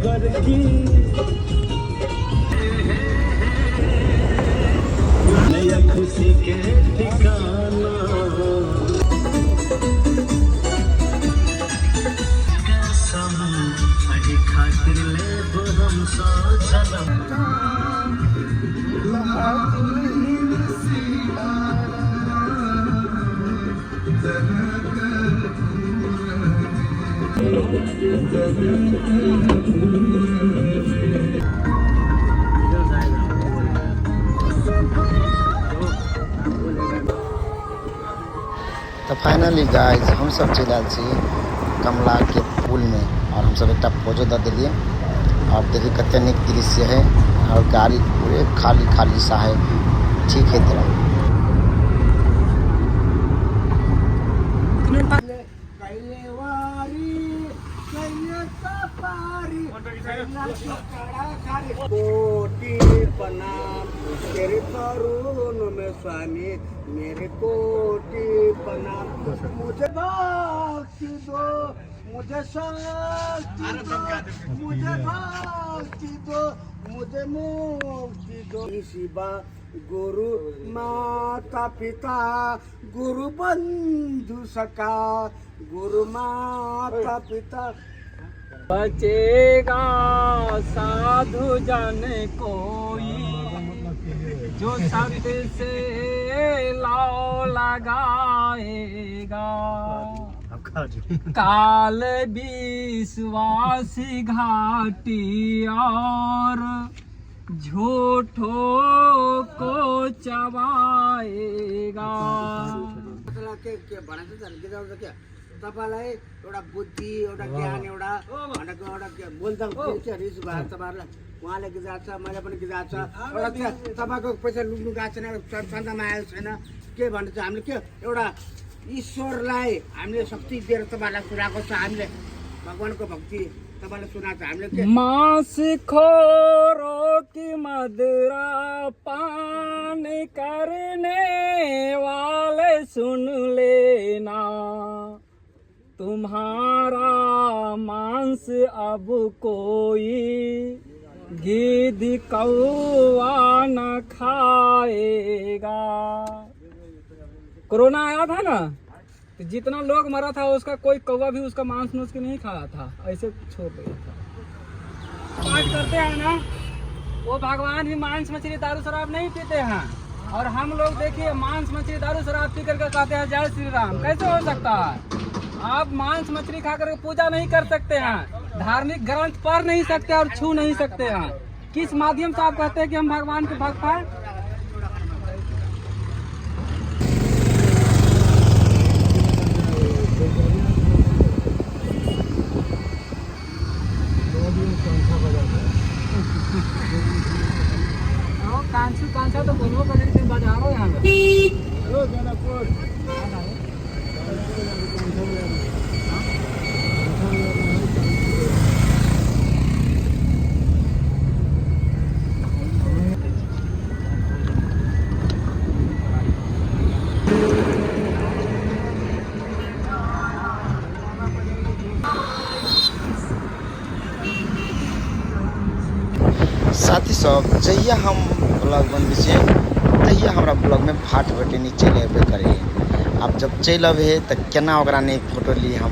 गोरकी नया खुशी के ठिकाना कसम अहि खातिर लेब हम सौ जनम। तऽ फाइनली गाइज हमसब चलि आयल छी कमलाके पुलमे आओर हमसब एकटा पोजो दऽ देलियै आओर देखी कते नीक दृश्य है आओर गाड़ी पूरे खाली खाली सा है ठीक है तरह। कोटि प्रणाम तेरे तरुण में स्वामी मेरे कोटि प्रणाम, मुझे भक्ति दो, मुझे शक्ति दो, मुझे भक्ति दो, मुझे मुक्ति दो। शिवा गुरु माता पिता गुरु बंधु सखा गुरु माता पिता। बचेगा साधु जन कोई जो सत से लौ लगाएगा। काल विश्वासी घाटी और झूठों को चबाएगा। के के भनेको छ भने गीत के तपाईँलाई एउटा बुद्धि, एउटा ज्ञान, एउटा भनेको एउटा के बोल्दा के रिस भएर तपाईँहरूलाई उहाँले गिजाएको छ, मैले पनि गिजाएको छ। एउटा के तपाईँको पैसा लुट्नु गएको छैन, चन्दामा आएको छैन। के भन्नु चाहिँ हामीले के एउटा ईश्वरलाई हामीले शक्ति दिएर तपाईँहरूलाई सुनाएको छ। हामीले भगवान्को भक्ति तपाईँलाई सुनाएको छ। हामीले के मांस खोरो की मदरा पान करने वाले सुन लेना, तुम्हारा मांस अब कोई गिद्ध कौआ न खाएगा। कोरोना आया था ना, तो जितना लोग मरा था उसका कोई कौवा भी उसका मांस नोच के नहीं खाया था, ऐसे छोड़ दिया था। पाठ करते हैं ना, वो भगवान भी मांस मछली दारू शराब नहीं पीते हैं, और हम लोग देखिए मांस मछली दारू शराब पी करके कहते हैं जय श्री राम। कैसे हो सकता है? आप मांस मछली खा करके पूजा नहीं कर सकते हैं, धार्मिक ग्रंथ पढ़ नहीं सकते और छू नहीं सकते हैं। किस माध्यम से आप कहते हैं कि हम भगवान के भक्त हैं? कांछू कांछा तो बोलबो करे थे बाजारो यहाँ पे। साथी सब, जहिया हम ब्लॉग बनबै छियै तहिया हमरा ब्लॉगमे भाट भटैनी चलि अयबे करैए। आब जब चलि अबै है तऽ केना ओकरा नहि फोटो ली हम।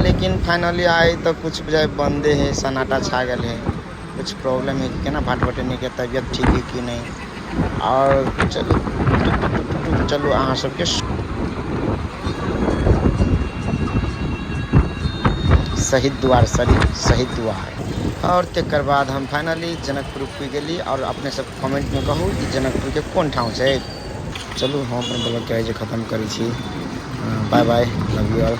लेकिन फाइनली आइ तऽ कुछ बुझाइ बन्दे है, सन्नाटा छा गेल है, कुछ प्रॉब्लम है कि केना भाट भटैनीके तबियत ठीक है कि नहि। आओर चलू टुक टुक टुक टुक चलू अहाँ सबके शहीद द्वार, सॉरी शहीद द्वार। और तकर बाद हम फाइनली जनकपुर पुगि गेली। और अपने सब कमेंटमे कहू कि जनकपुरके कोन ठाउँ छै। चलू हम अपन ब्लॉगके जे खत्म करै छी। Bye bye, love you all.